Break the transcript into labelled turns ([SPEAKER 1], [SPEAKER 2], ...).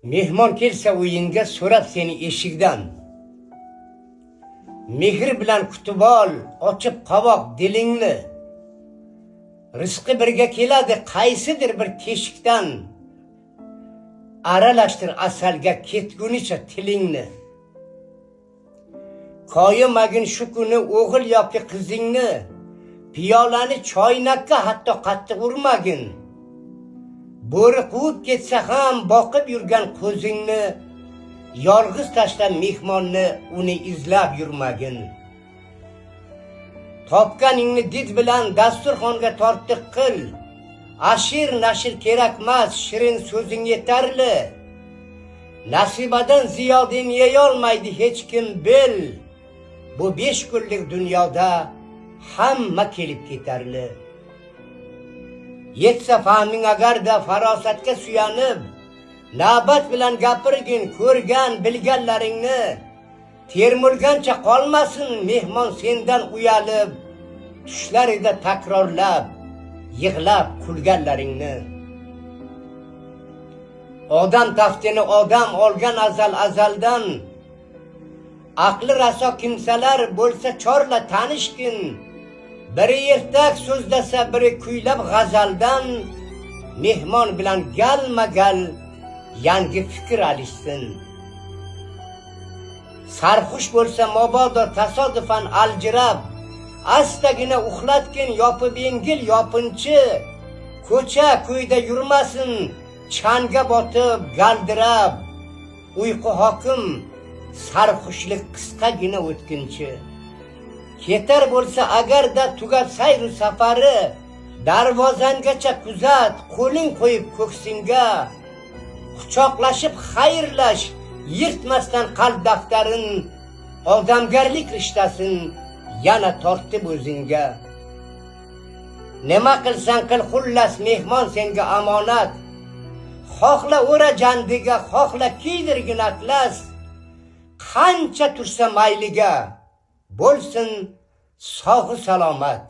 [SPEAKER 1] Mehmon kelsa uyingga so'rab seni eshikdan. Mehr bilan kutib ol, ochib qovoq dilingni. Rizqi birga keladi qaysidir bir teshikdan. Aralashtir asalga ketgunicha tilingni. Koyimagin shu kuni o'g'il yoki qizingni. Piyolani choynakka hatto qattiq urmagin. Bo'ri quvib ketsa ham boqib yurgan ko'zingni, yolg'iz tashlab mehmonni uni izlab yurmagin. Topganingni did bilan dasturxonga tortiq qil. Ashir nashir kerakmas, shirin so'zing yetarli. Nasibadan ziyodin yeyolmaydi hech kim, bil. Bu 5 kunlik dunyoda hamma kelib ketarli. Yetsa fahming agarda farosatga suyanib, navbat bilan gapirgin ko'rgan bilganlaringni. Termulgancha qolmasin mehmon sendan uyalib, tushlarida takrorlab, yig'lab kulganlaringni. Odam taftini odam olgan azal azaldan. Aqli raso kimsalar bo'lsa chorla tanishgin. Biri ertak so'zlasa, biri kuylab g'azaldan, mehmon bilan galma gal yangi fikr alishsin. Sarxush bo'lsa mabodo tasodifan aljirab, astagina uxlatgin yopib yengil yopinchi. Ko'cha ko'yda yurmasin changga botib galdirab, uyqu hokim, sarxushlik qisqagina o'tkinchi. Ketar bo'lsa agarda tugab sayru safari, darvozangacha kuzat, qo'ling qo'yib ko'ksingga. Quchoqlashib xayrlash, yirtmasdan qalb daftarin, odamgarlik rishtasin yana tortib o'zingga. Nima qilsang qil, xullas mehmon senga omonat. Xohla o'ra jandiga, xohla kiydirgin atlas. Qancha tursa mayliga, bo'lsin sog'u salomat.